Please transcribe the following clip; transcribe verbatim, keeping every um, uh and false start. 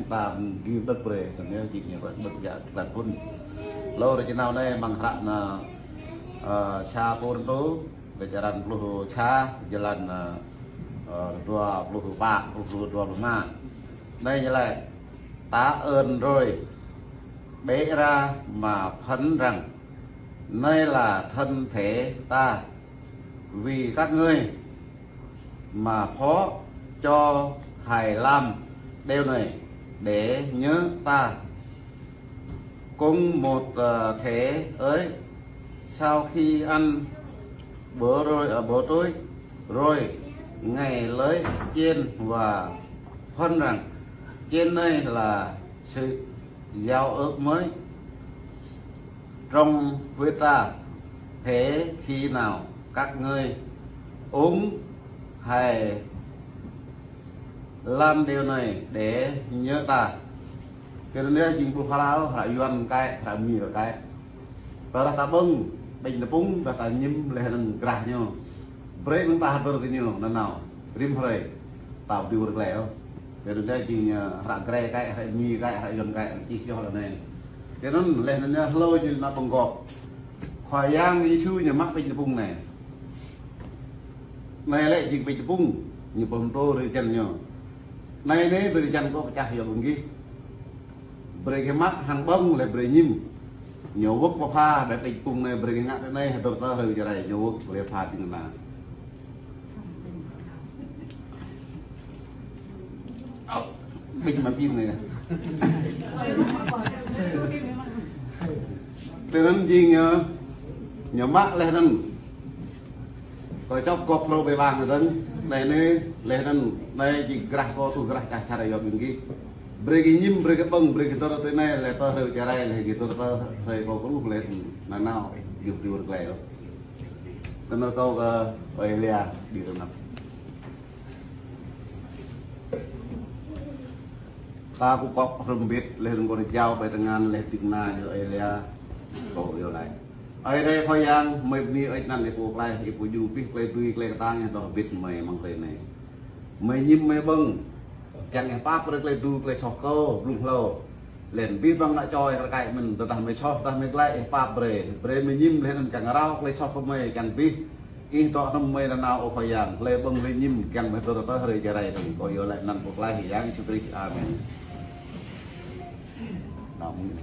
Tam gim đơ̆k brơi, tơnê jing ñu đơ̆k jak tơlơi phŭn. Lô rơčinau anai mơ̆ng hră anai, ơ, sa Kôrintô, rơčaran pluh sa, jơlan, ơ, ơ, dua pluh pă, pluh dua pluh rơma. Anai ñu laĭ: Ta ơn rồi, bế ra mà phán rằng, Nơi là thân thể ta vì các ngươi, mà phó cho hãy làm điều này để nhớ ta. Cùng một, ờ, thể ấy, sau khi ăn bữa rồi, ờ, bữa tối rồi, Ngài lấy chén và phán rằng: Chén này là sự giao ước mới trong huyết ta, thế khi nào các ngươi uống, hãy làm điều này để nhớ ta. Kơ anai jing ƀuh hră, hră Yuan kơ, hră Mi kơ. Tơdah ta ƀơ̆ng, ƀing tơpŭng, tơdah ta ñim, laih anŭn grah ñu. Brơi anŭn ta hơdơr kơ ñu nanao, rĭm hrơi. Ta ƀu djơ̆ wơr glaĭ ôh. Kơ anŭn jing, ơ, hră Grê kơ, hră Mi kơ, hră Yuan kơ, čih yơh lă anai. Kơ anŭn laih anŭn hlâo ñu ană pơgop. Khua Yang Yêsu ñu mă ƀing tơpŭng anai. Anai lĕ jing ƀing tơpŭng, ñu pơm tơ rơjăn ñu. Anai anai rơjăn kâo pơčah yua ƀing gih. Brơi gih mă hăng ƀơ̆ng laih brơi ñim. Ñu wơ̆t pơpha đah ƀing tơpŭng anai brơi gih ngă tui anai hơdơr tơ hrơi Jrai ñu wơ̆t brơi pha ding na. Ơ, ƀing mă pin anai. Tơ anŭn jing ñu, ñu mă laih anŭn. Kâo čŏk gŏp hlâo ƀơi ƀang anŭn, anai anai, laih anŭn, anai jing grah kâo tuh grah čah čar yua ƀing gih. Brơi gih ñim, brơi gih ƀơ̆ng, brơi gih hơdơr tui anai, laih tơ hrơi Jrai, laih gih hơdơr tơ hrơi kâo kơruh, laih nanao, yua ƀu djơ̆ wơr glaĭ ôh. Tơnŭn kâo kơ ơi Elia, đi tơnap. Ta pơpŏk hrŏm hơbĭt, laih anŭn kâo rơjao ƀơi tơngan, laih ding na yua ơi Elia, kâo yua laih. Ơi Adai Khua Yang, mơi bơni ơi anăn ih pô tơlơi, ih pô djru abih tơlơi dưi, tơlơi kơtang, ih dŏ hơbĭt mơi amăng hrơi anai. Mơi ñim mơi ƀơ̆ng, kiăng ih pap brơi tơlơi djru, tơlơi soh kâo, blung hlâo. Laih anŭn abih bang ană čô ih rơkơi mơ̆n, tơdah mơi soh, tơdah mơi glaĭ, ih pap brơi. Brơi mơi ñim laih anŭn kiăng rao tơlơi soh kơ mơi, kiăng abih ih dŏ hrŏm mơi nanao ơ Khua Yang, tơlơi ƀơ̆ng tơlơi ñim, kiăng mơi hơdơr tơ hrơi Jrai tơ̆ng. Kâo yua laih anăn pơklaih Yang Yêsu Krist. Amen. Amen.